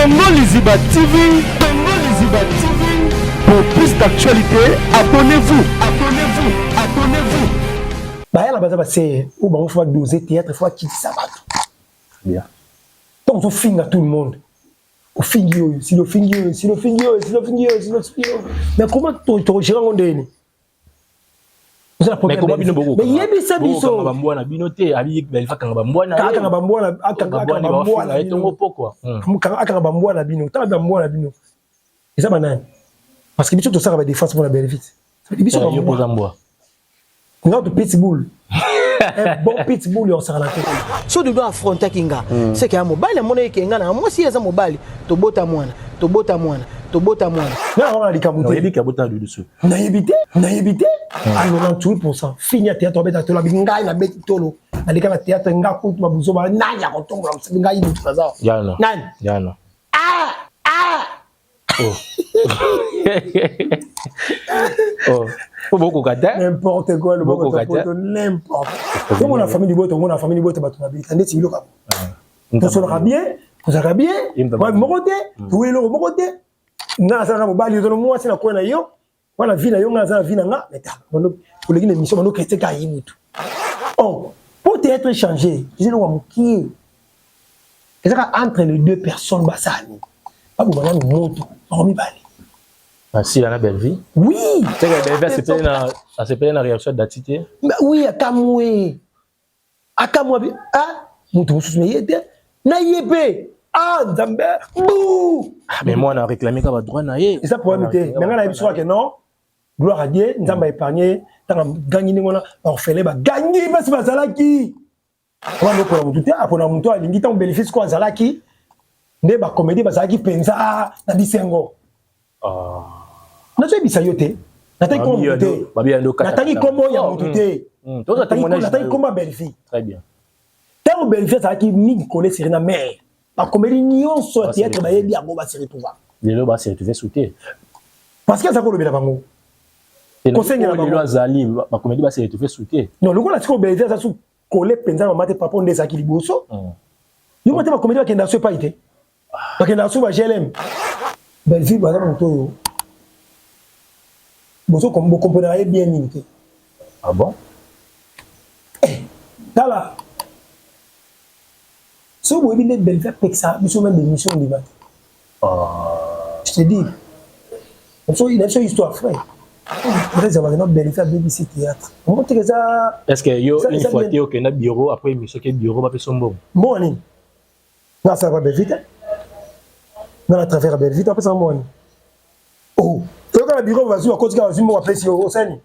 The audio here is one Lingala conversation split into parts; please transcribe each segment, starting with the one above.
Congo Liziba TV, Congo Liziba TV. Pour plus d'actualités, abonnez-vous, abonnez-vous, abonnez-vous. Bayala baza ba se ou bango faut doser théâtre faut akitisa bato. Bien. Donc ofinga tout le monde. Ofingi oyo, si ofingi oyo, si ofingi oyo, si ofingi oyo, si ofingi oyo. Mais comment to gérer ngo ndeni? Mais comment bino boko? Mais yebisa biso. Bambwa na bino te, abi Belva kanga bambwa na. Akanga bambwa na akanga bambwa na tongo pokwa. Akanga bambwa na bino, tala bambwa na bino. Eza banani? Parce que biso tosaka ba défense pour la Belvite. Biso bambwa. Mbwa. Nga to pitbull. Un bon pitbull yo osaka na te. So Dodo affrontaki nga. Mm. C'est que ya mobali amonaki ke nga na mwasi eza mobali tobota mwana, tobota mwana, tobota mwana. Nga na likambo te. Nayebi ke abota Dodo so. Nayebi te, nayebi te. À 98% fini ya théâtre abeta tolo abi ngai na beti tolo. Naleka na théâtre nga kutu ba buzoba nani akotombola mosapi ngai mutu naza. Yana. Nani? Yana. Ah ah Oh. oh. Po bokoka te. N'importe quoi le bokoka te. N'importe. Comme na famille liboto, ngona famille liboto bato na bilika ndeti biloko. Tosolaka bien, tozalaka bien, moko te, toyeli eloko moko te. Nga naza na mobali, ozo mwasi na koya na yo, wana vie na yo, nga naza na vie na nga, mais tala, oleki na émission bando critique ayi mutu. Oh, pour théâtre échanger, eza eloko ya mokie. Ezaka entre les deux personnes basali. Baboma nanu moto, bango mibale. Asila na Bellevue? Oui. C'est que Bellevue asepeli na asepeli na réaction d'Ati te. Oui, akamwe. Akamwe bi ah moto mosusu na ye te. Na ye pe. Ah Nzambe. Bouh. Ah, mais moi na réclamé ka ba droit na ye. Eza problème te. Mais nga na biso que non. Gloire à Dieu, Nzambe a épargné tanga gangi ndenge wana ba orphelin ba gangi basi bazalaki. Wana opona motu te, apona motu alingi ntango bénéfice ko azalaki nde ba comédie bazalaki mpenza na bisengo. Ah. Nazoyebisa yo te, natangi kombo motu te, natangi kombo ya motu te, natangi kombo ya Bellevue. Très bien. Ntango Bellevue azalaki mingi kole seri na mare, ba comédie nyonso ya théâtre bayebi yango ba se retrouva. Lelo ba se retrouver sous te. Parce que aza kolobela bango. Kosengela bango. Lelo azali ba comédie ba se retrouver sous te. Non, lokola sikoyo Bellevue aza sous kole mpenza mama te papa nde ezalaki liboso. Yo mate ba comédie bakenda so epai te. Bakenda so ba GLM. Bellevue baza moto oyo bozo bokomprenaka ye bien mingi te. Ah bon? Eh, tala soki boyebi nde Bellevue apekisaka biso meme émission ndima te. Je te dis. Na biso histoire frère. Peut-être ezalaka na Bellevue abebisi théâtre. Omoni te eza Est-ce que yo une fois te okenda bureau après émission ke bureau bapesa mbongo? Mbongo nini? Nga asalaka Bellevue te. Nga na travers ya Bellevue te apesaka mbongo nini? Oh, toyoka na bureau bazwi bakoti kaka bazwi mbongo apesi yo osali.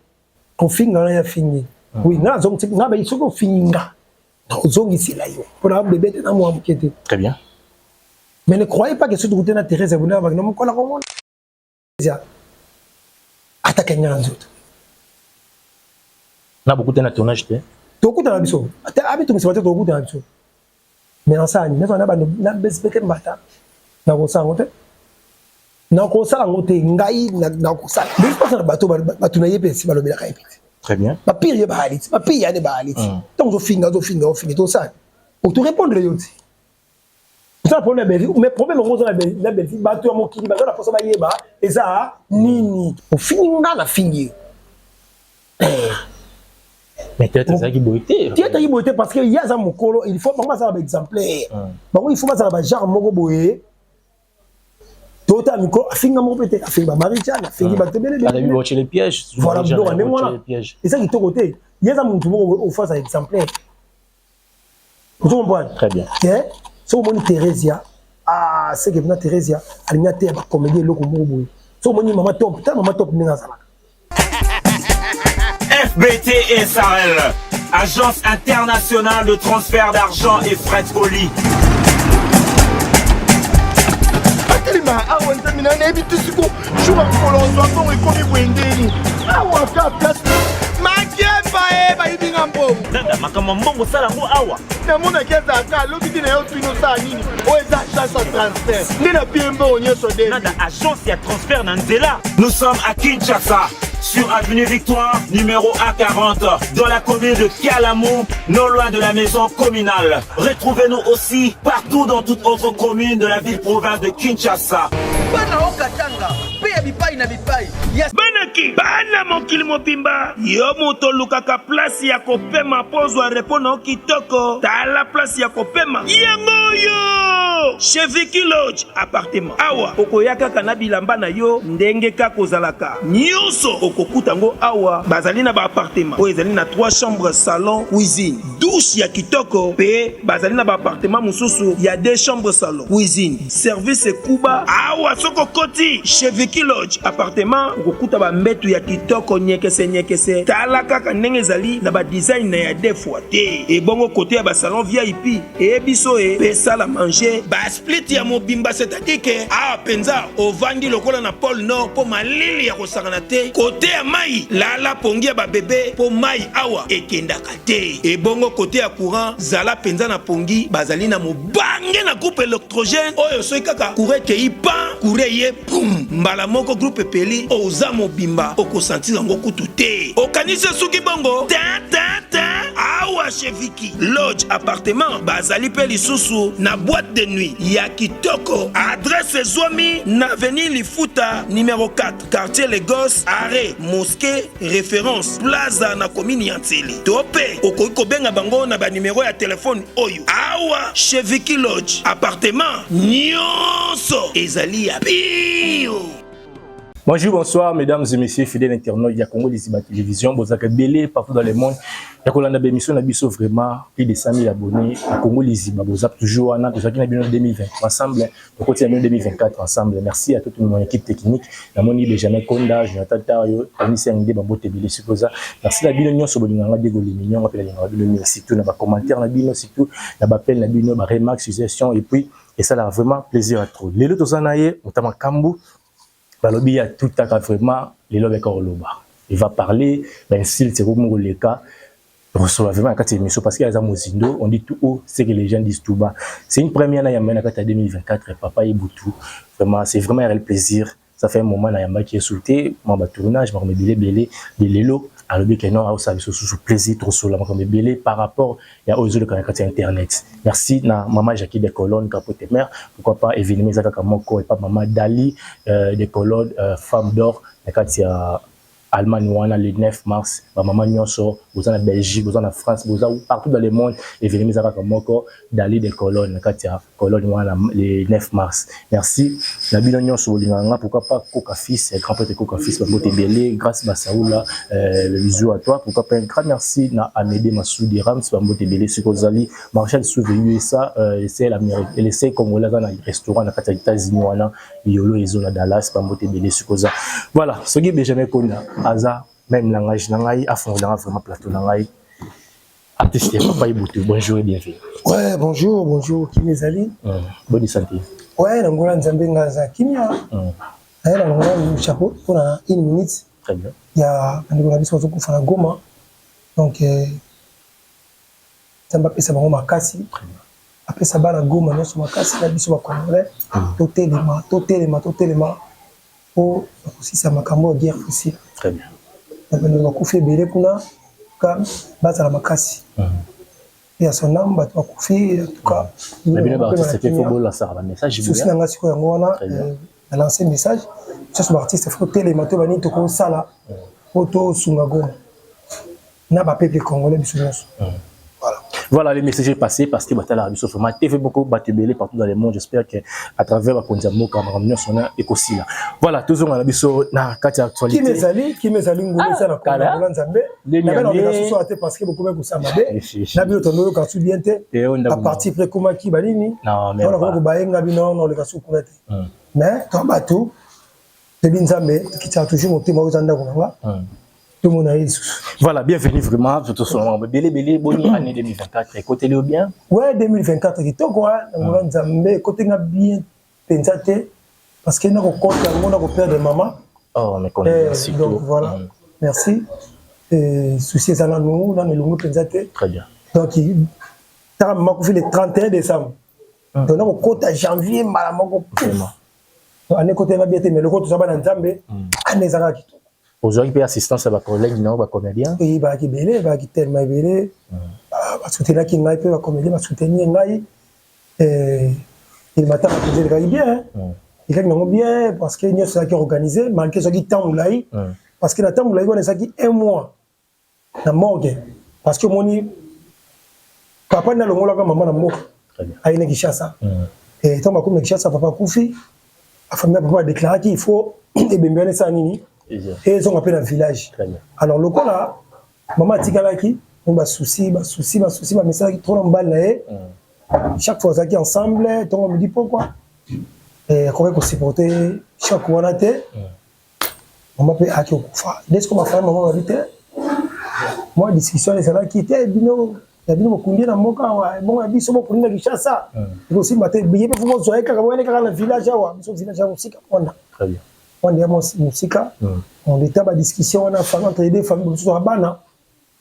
Kofinga wana ya fingi. Oui, nga nazongisi nga ba soki ofingi nga nakozongisela yo mpo na bebe te na mwa moke te. Très bien. Mais ne croyez pas que soki tokutani na Thérèse ya Bunda bakina mokola komona ataka nga na nzoto. Na bokutana na tournage te? Tokutana biso. Ata abitungisa te tokutana biso. Mais nasala nini? Nazala na bando na bete mbata. Nakosala yango te. Nakosala yango te ngai nakosala. Mais je pense na bato bato na ye mpe esi balobelaka ye mpe te. Très bien. Ba pire ye baali ti, ba pire ya ne baali ti. Ntango ozofinga ozofinga ofinga tosala. Oto répondre yo ti. Oza na problème ya Bellevue, mais problème yango oza na Bellevue, bato ya mokili baza na posa bayeba eza nini. Ofingi nga na fingi yo. Mais théâtre ezalaki boye te. Théâtre ezalaki boye te parce que ye aza mokolo, il faut bango bazala ba exemplaire. Bango il faut bazala ba genre moko boye. Tota micro afinga moko pe te, afingi ba Marie Jeanne, afingi bato ebele ebele. Alabi boche les pièges. Voilà biloko ndenge wana. Eza kitoko te. Ye aza mutu moko oyo aza exemplaire. Ozo comprendre? Très bien. Te, soki omoni Theresia, ah, c'est que na Theresia alingi ateya ba comédie eloko moko boye. Soki omoni mama Top, tala mama Top ndenge azalaka. FBT SARL, agence internationale de transfert d'argent et frais de colis. atelema awa nzambe na nayebi te siko jour ya mokolo ozwa mbongo ekomi boye ndeni awa ka place makemba e bayibi nga mbongo Nada, makambo ya mbongo osala yango awa. Namonaki azalaka alobi te na yo tuni osala nini oyo eza agence ya transfert nde na pie mbongo nyonso de Nada, agence ya transfert na nzela. Nous sommes à Kinshasa. Sur Avenue Victoire, numéro A40, dans la commune de Kalamu, non loin de la maison communale. Retrouvez-nous aussi partout dans toute autre commune de la ville-province de Kinshasa. Bana okatanga mpe ya bipai na bipai ya Banaki bana mokili mobimba, yo moto olukaka place ya kopema mpo ozwa repos na yo kitoko, tala place ya kopema yango oyo, chez Vicky Lodge Appartement. Awa okoya kaka na bilamba na yo ndenge kaka ozalaka, nyonso okokuta yango awa. Bazali na ba appartement oyo ezali na 3 chambres, salon, cuisine, douche ya kitoko, mpe bazali na ba appartement mosusu ya 2 chambres, salon, cuisine, service ekuba. Awa soki okoti chez Vicky Lodge Appartement, okokuta ba mbetu ya kitoko nyekese nyekese, tala kaka ndenge ezali na ba design na ya deux fois te. Ebongo kote ya ba salon VIP eye biso e pe salle à manger, ba split ya mobimba, c'est-à-dire que awa penza ovandi lokola na pole nord po malili ya kosakana te. Kote ya mayi, lala pongi ya ba bebe po mayi awa ekendaka te. Ebongo kote ya courant, zala penza na pongi, bazali na mobange na groupe electrogène oyo soki kaka courant ekeyi pan, courant eye pum, mbala moko groupe epeli, oza mobimba, okosentir yango kutu te. Okanisi esuki bongo? Tin tin tin! Awa chez Vicky Lodge Appartement bazali pe lisusu na boîte de nuit ya kitoko. Adresse ezwami na avenue Lifuta numero 4, quartier Lagos, arret Mosquee Reference Plaza na commune ya Nsele. To pe okoki kobenga bango na ba numero ya telephone oyo. Awa chez Vicky Lodge Appartement nionso ezali ya pio. Bonjour, bonsoir, mesdames et messieurs, fidèles internautes ya Congo Liziba Télévision, bozaka belé partout dans le monde. Ya kolanda ba émission na biso vraiment plus de 100 000 abonnés à Congo Liziba, boza toujours wana, tozalaki na bino 2023 ensemble, tokoti na bino 2024 ensemble. Merci à toute mon équipe technique, namoni Benjamin Konda, Jonathan Tario, Tony Sengde, Bambote Belé Sukoza. Merci na bino nyonso bolinganga Diego Limignon, pe na bino mingi, surtout na ba commentaires na bino, surtout na ba appel na bino, ba remarques, suggestions, et puis et ça a vraiment plaisir à trop. Lelo tozana ye, motama kambu, balobi ya tutaka vraiment lelo beka koloba. Il va parler, ba insulte ekomi koleka. Recevoir vraiment kati émission parce qu'il y a mozindo, on dit tout haut ce que les gens disent tout bas. C'est une première na yamba na kati 2024, papa Ibutu. Vraiment, c'est vraiment un réel plaisir. Ça fait un moment na yamba qui est sauté, moi ba tournage, moi belé belé de lelo alobi que non aosa biso sous plaisir trop sola makambo ebele par rapport ya oyo ezoleka na kati ya internet. Merci na mama Jackie de Colonne Capote Mère, pourquoi pas événement eza kaka moko et pas mama Dali de Colonne, femme d'or na kati ya Allemagne wana le 9 mars, ba mama nyonso boza na Belgique, boza na France, boza partout dans le monde, événement eza kaka moko Dali de Colonne na kati ya Cologne wana le 9 mars. Merci na bino nyonso bolingaka nga, pourquoi pas Koka Fils, grand prêtre Koka Fils, babote ebele, grâce Basaoula, le bisou à toi, pourquoi pas un grand merci na Amédée Massoudi Rams, babote ebele sikozali, Marshal Souve USA, c'est l'Amérique, et les Congolais dans le restaurant na kati ya États-Unis wana, Yolo ezo na Dallas, babote ebele sikoza. Voilà, soki Benjamin Konda aza même langage na ngai, afongolanga vraiment plateau na ngai. Artiste Papa Ibutu, bonjour et bienvenue. Ouais, bonjour, bonjour, Kimi Zali. Bonne santé. Ouais, nangola Nzambe ngaza kimia. Aye na nangola chapeau pour une minute. Très bien. Il y a bandeko na biso bazokufa na Goma. Donc Nzambe apesa bango makasi. Très bien. Apesa bana Goma nyonso makasi na biso ba Congolais. Totelema, totelema, totelema po kosisa makambo ya guerre fossile. Très bien. Na bandeko bakufi ebele kuna ka bazala makasi. Ya son âme, bato bakufi en tout cas. Na bino ba artiste pe faut bolasaka ba message. Souci na nga sikoyo yango wana, na lancer message. Biso ba artiste faut telema to banini tokosala po tosunga Goma na ba peuple congolais biso nyonso. Voilà. Voilà, le message est passé parce que batala biso vraiment TV beaucoup batebele partout dans le monde. J'espère que à travers ba konza mboka makambo nyonso na ekosila. Voilà, toujours na biso na kati ya actualité. Kimi ezali ngulu eza na Kongo Nzambe. Na bana oleka susu te parce que beaucoup kosala mabe. Na bino tondo yoka su bien te. A partir près komaki banini. Non, mais on ko bayenga bino na oleka su kuna te. Mais to bato toyebi Nzambe tokitaka toujours motema oyo eza ndako na nga. Tout le monde a eu. Voilà, bienvenue vraiment. Tout ce Belé, belé, bonne année 2024. Écoutez-le bien. Ouais, 2024, kitoko, hein. Ngola Nzambe, écoutez bien, penza te, parce que nako compte yango nako perdre maman. Oh, mais condoléances. Donc voilà. Merci. Et souci eza nanu, nanu elongo penza te. Très bien. Donc, tala mama kufi le 31 décembre. Donc nako kota janvier mbala moko. Vraiment. Donc année kota bien te, mais loko toza bana Nzambe, année ezalaka kitoko. Ozwaki mpe assistance ya bacollègue na yo bacomédien? Oui, bazalaki ebele, bazalaki tellement ebele. Basoutenaki ngai mpe bacomédien basoutenir ngai. Matanga mpenza elekaki bien, elekaki nango bien parce que nyonso ezalaki organisé, malgré ezwaki temps molai, parce que na temps molai wana ezalaki un mois na morgue, parce que omoni papa nde alongolaka mama na mboka, aye na Kinshasa. Ntango bakomi na Kinshasa, papa akufi, afamille ya papa badéclaraki il faut ebembe wana esala nini, ezonga mpe na village. Alors lokola mama atikalaki, basusi basusi basusi bamesalaki trop na mobali na ye, chaque fois azalaki ensemble ntongo, midi, pokwa, akokaki kosupporter choc wana te. Mama mpe ayaki kokufa. Nde siko bafamille mama babi te, mwa discussion ezalaki te, bino ya bino bokundi na mboka awa, bongo ya biso bokundi na Kinshasa, ekosimba te. Ye mpe fo bozwa ye kaka, boyene kaka na village awa. Biso village ya mosika, Mwanda, Mwanda ya mosika. On eta badiscussion wana famille, entre les deux famille mosusu ya bana,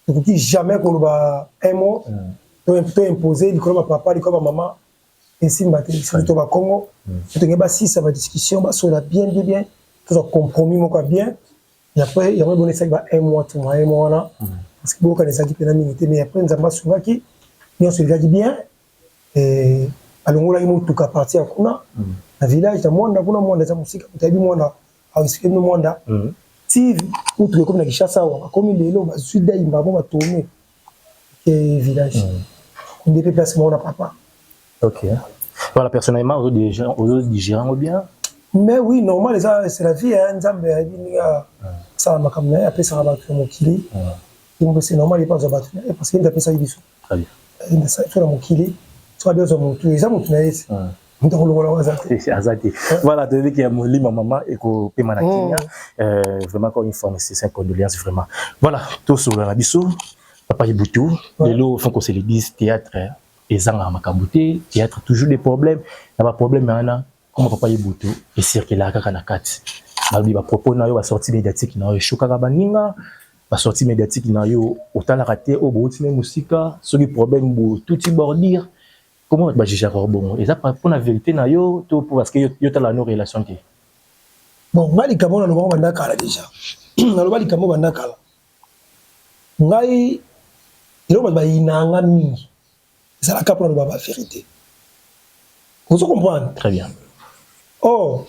tokoki jamais koloba un mot to imposer likolo ya bapapa, likolo ya bamama, esimba te. Surtout to bakongo, totenge basisa badiscussion, basola bien bien bien, tozwa compromis moko ya bien. Et après yango ebona esaki ba un mois to un mois wana, parce que boyokana ezalaki mpena mingi te. Mais après Nzambe asungaki, nyonso elekaki bien. Alongolaki motuka parti ya kuna na village na Mwanda kuna. Mwanda eza mosika, moto ayebi Mwanda aexpliquer bino Mwanda. Ti motuka ekomi na Kinshasa awa, bakomi lelo bazwi daimba bo batourne ke village nde mpe place moko na papa. Ok, voilà. Personnellement, ozodigérer yango bien? Mais oui, normal, eza, c'est la vie, hein. Nzambe ayebi ndenge asala makambo na ye, apesaka bato ya mokili. Donc c'est normal epa azwa bato na ye, parce que nde apesaki biso biso na mokili. So abi azwa motu, eza motu na ye, moto akolongola ngo aza te. Aza te. Voilà, toyebi ke molimo mama ekopema na kimia. Vraiment, encore une fois, c'est condoléance vraiment. Voilà, tosolola na biso papa Ibutu. Lelo, faut qu'on se le dise, théâtre ezangaka makambo te. Théâtre, toujours des problèmes. Na baproblème wana, comme papa Ibutu ecirculaka kaka na kati, balobi bapropos na yo, basortie médiatique na yo eshokaka baninga. Basortie médiatique na yo, otalaka te oyo bouti na mosika. Soki problème botuti bordure, comment bato bajugeaka bongo? Eza mpona vérité na yo to parce que yo tala no relation te? Bon, ngai likambo nalobaka banda kala déjà, naloba likambo banda kala. Ngai eloko bato bayinanga mingi ezalaka mpona loba bavérité. Ozo comprendre? Très bien. Or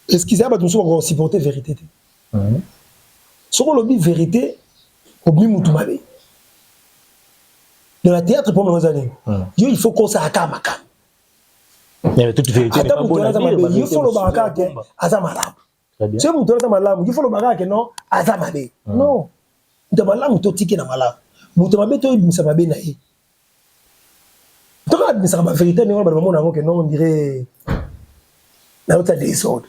excuse ya bato mosusu bakosupporter vérité te. Soki olobi vérité, obi mutu mabe. Dans la théâtre, mpo eza nini? Yo, il faut kosalaka makambo. Ata moto wana aza mabe, yo faut olobaka kaka ke aza malamu. Soki moto wana aza malamu, yo faut olobaka kaka ke non, aza mabe. Non, moto ya malamu totiki na malamu, moto mabe toyebimisa mabe na ye. Toka abimisaka bavérité ndenge wana, bato bamona yango ke non, on dirait nayotia désordre.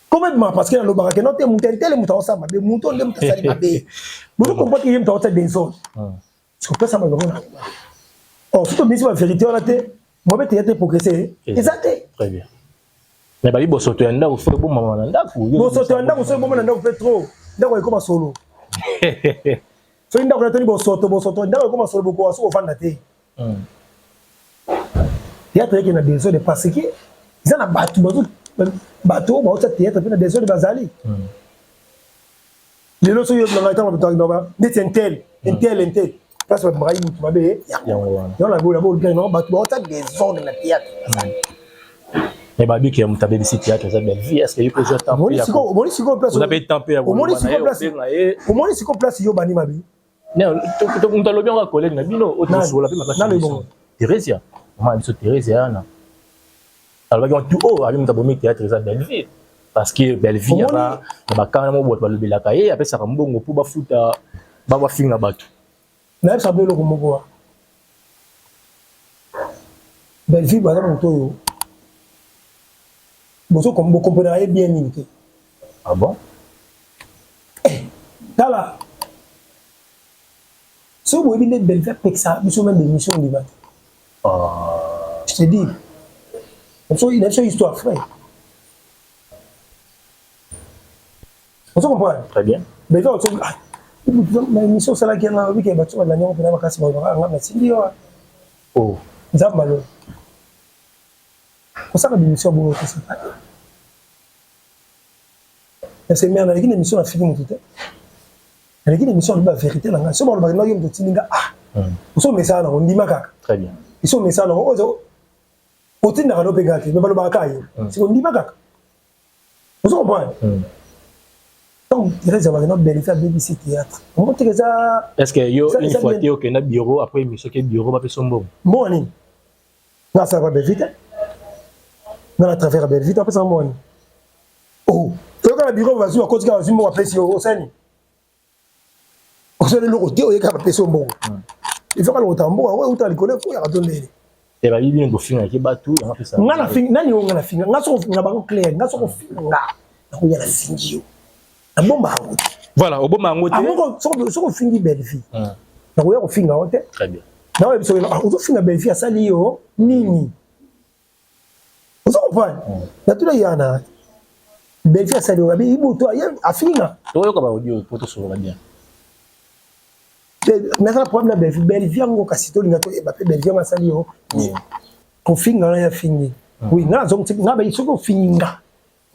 Comme ebimaka, parce que nalobaka ke non te, moto entele, moto aosala mabe, moto nde moto asali mabe, bozo comprendre ke ye moto aotia désordre, parce que opesa bato bamona yango mabe. Or soki tobimisi bavérité wana te, mobe théâtre progresse eza te. Très bien. Mais babi bosoto ya ndako so ebomama na ndako. Bosoto ya ndako so ebomama na ndako mpe trop, ndako ekoma solo. Soki ndako natoni bosoto, bosoto, ndako ekoma solo, bokoka soki ovanda te. Théâtre eke na désordre parce que eza na bato, bato oyo baotia théâtre mpe na désordre bazali. Lelo soki oyebela ngai, ntango neti intel, intel, intel, place babimaka mutu mabe, yango na bo bato baotia désordre na théâtre bazali. Mais babiki ya moto abebisi théâtre eza Belle Vie. Est ce que yo mpe ozwa temps? Omoni sikoyo place, omoni sikoyo place yo bani mabe. Moto alobi yango, collègue na bino oyo tosola mpe makasi, Thérésia, mama na biso Thérésia wana, alobaki yango tu oyo abi moto abomi théâtre eza Belle Vie, parce que Belle Vie aza na bakana mo bato balobelaka ye, apesaka mbongo mpo bafuta bafinga bato. Nayebisa bo eloko moko wa Belle Vie, baza moto oyo bokomprenaka ye bien mingi te. Ah bon? Tala, soki boyebi nde Belle Vie apekisaka biso même émission ondima te. Je te dis, na biso histoire, frère, ozo comprendre? Très bien. Belle Vie, na émission osalaki yanga, obike bato balandi yango mpena makasi, balobaka nga natindi yo. Oh. Nzambe alo kosala bémission bongo te, c'est pas. Parce mère naleki na émission nafingi moto te. Naleki na émission alobi ba vérité na ngai. Soki balobaki na yo moto otindi nga ah. Oso omesana nango ndima kaka. Très bien. Oso omesana nango ozo otindaka no mpe nga te mais balobaka kaka yo. Siko ndima kaka. Ozo comprendre? Ntango Thérèse abaki na Bellevue abebisi théâtre. Omoni te eza Est-ce que yo une fois te okenda bureau après émission ke bureau bapesa mbongo? Mbongo nini? Nga asalaka Bellevue te. Nga na travers ya Bellevue te apesaka mbongo nini? Oh, toyoka na bureau bazwi bakoti kaka bazwi mbongo apesi yo osali osali eloko te oyeka bapesi yo mbongo. Il faut kalokota mbongo yango euta likolo ekoyaka to ndeni. E bayebi bino bofingaki bato yango apesa. Nga na finga nani oyo nga na finga nga soko finga bango clair nga soko finga nga nakoya na fingi yo nabomba yango te. Voilà, obomba yango te. Amoko soko soko fingi Bellevue. Nakoya kofinga yango te. Très bien. Nakoya biso ozofinga Bellevue asali yo nini? Ozo comprendre? Natuna ye na Bellevue asali yo abi ibutu afingi nga. Toyoka ba audio po tosolola bien. Naza na problème na Bellevue. Bellevue yango kasi tolinga toyeba mpe Bellevue yango asali yo nini? Kofinga wana ya fingi. Oui, nga nazongisi nga bayi soki ofingi nga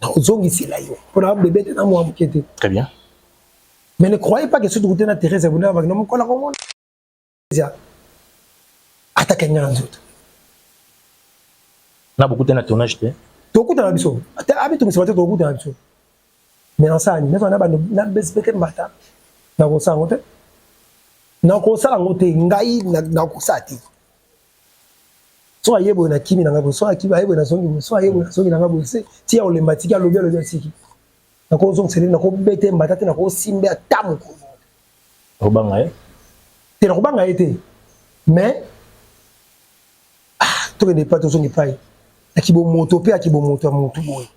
nakozongisela yo mpo na bebe te na mwa moke te. Très bien. Mais ne croyez pas que soki tokutani na Thérèse Abunda bakina mokola komona ataka nga na nzoto. Na bokutani na tournage te? Tokutana biso. Ata abitungisa bato tokutana biso. Mais nasala nini? Nazala na bando na bete mbata nakosala yango te. Nakosala yango te ngai nakosala te. So aye boye na kimi na ngai boye, so akimi aye boye nazongi boye, so aye boye nazongi na ngai boye, se ti ya kolemba atiki alobi alobi atiki. Nakozongisela ye nakobete mbata te nakosimbe ata mokolo. Obanga ye? Te nakobanga ye te. Mais ah tokende epai tozongi epai. Na kibomoto mpe ya kibomoto ya motu boye.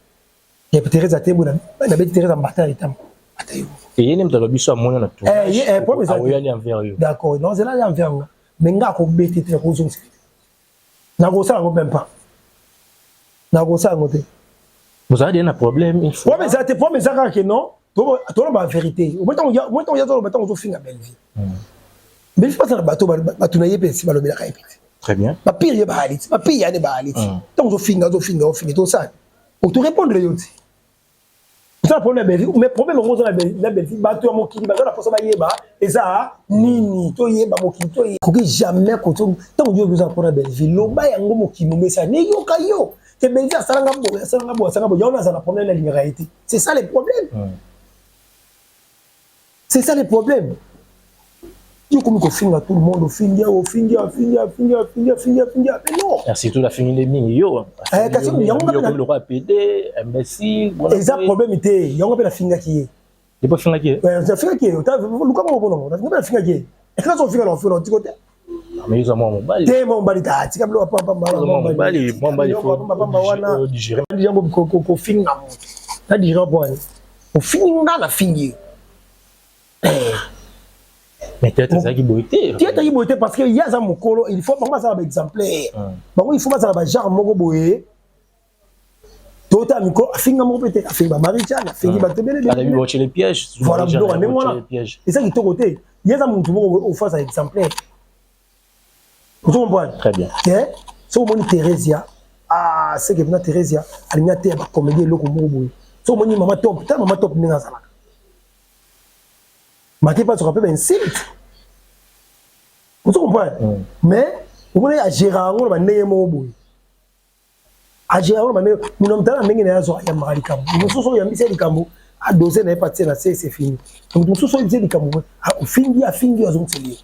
Ya Thérèse Atembo na beti Thérèse mbata ya litambo. Ata yo. Et ye nde moto alobi so amoni na tournage. Eh, ye problème eza. Aoyali envers yo. D'accord, non zela ya envers nga. Mais nga akobete te nakozongisa. Nakosala yango même pas. Nakosala yango te. Bozala deja na problème une fois. Problème eza te, problème eza kaka ke non, toloba vérité. Omoni ntango ya toloba ntango ozofinga Bellevue. Bellevue baza na bato bato na ye mpe esi balobelaka ye mpe. Très bien. Bapire ye baali ti, bapire ya ne baali ti. Ntango ozofinga ozofinga ofinga tosala. Otorépondre yo ti. Oza na problème ya Bellevue, mais problème yango oza na Bellevue, bato ya mokili baza na mposa bayeba eza nini, toyeba mokili toyeba. Koki jamais koto ntango yo oza na problème ya Bellevue, loba yango mokili momesana, neyoka yo te Bellevue asalanga boye, asalanga boye, asalanga boye, yango naza na problème nalingaka ye te. C'est ça le problème. C'est ça le problème. Yo komi kofinga tout le monde, ofingi awa, ofingi awa, ofingi awa, ofingi awa, ofingi awa, ofingi awa, ofingi awa, mais non. Et surtout la fingi nde mingi yo. Eh, kasi yango nga pe na lokola PD, imbécile, bona. Eza problème te, yango pe nafingaki ye. Depo fingaki ye? Eh, nafingaki ye. Luka moko bona ngo, nga pe nafingaki ye. Ekaka so finga na finga na tiko te. Mais yo mwa mobali. Te mwa mobali ta, tika biloko pamba pamba. Mwa mobali, mwa mobali faut pamba wana. Digérer. Yango ko ko finga moto. Na digérer bwana. Ofingi nga na fingi yo. Mais théâtre ezalaki boye te. Théâtre ezalaki boye te parce que ye aza mokolo, il faut bango bazala ba exemplaire. Bango il faut bazala ba genre moko boye. Tota miko afinga moko pe te, afingi ba Marie-Jeanne, afingi bato ebele ebele. Alabi botie les pièges. Voilà biloko ndenge wana. Eza kitoko te. Ye aza mutu moko boye ofaza exemplaire. Ozo comprendre? Très bien. Ke soki omoni Theresia, ah c'est que na Theresia alingi ateya ba comédien eloko moko boye. Soki omoni mama Top, tala mama Top ndenge azalaka. Make mpe azoka mpe ba insulte. Ozo comprendre? Mais omoni agera yango na ba ndenge moko boye. Agera yango na ba ndenge, muna mutala ndenge na ye azwa ayambaka likambo. Mosusu oyo oyambisi ye likambo, adose na ye patie na se, c'est fini. Moto mosusu oyo oyebisi ye likambo, ofingi afingi azongiseli ye.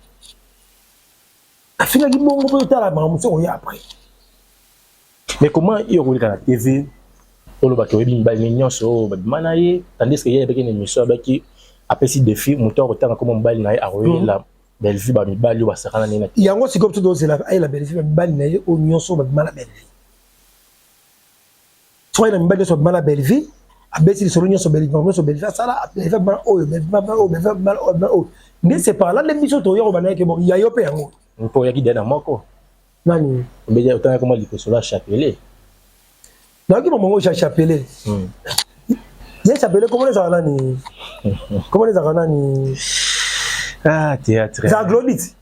Afingaki bongo mpe otala makambo mosusu oya après. Mais comment yo okoleka na TV olobaki oyebi mibali ne nyonso oyo babima na ye, tandis que ye ayebaki na émission abaki apesi défi moto akotanga kombo mobali na ye akoyela Bellevue ba mibali oyo basakana na ye na yango sikoyo biso tozela ayela Bellevue ba mibali na ye oyo nyonso babima na Bellevue. Soki ayela mibali nyonso babima na Bellevue, abeti lisolo nyonso Bellevue nyonso Bellevue asala, Bellevue abima na oyo, Bellevue abima na oyo, Bellevue abima na oyo, abima na oyo. Nde c'est par là nde biso toya kobanda ye ke bon ya yo mpe yango. Mpo oyaki deja na moko. Nani? Obeja otangaki mwa likosolo ya chapelet. Nayoki mamango ya chapelet. Ye chapelet comment ezalaka nani? Comment ezalaka nani? Ah, théâtre. Za Glodit.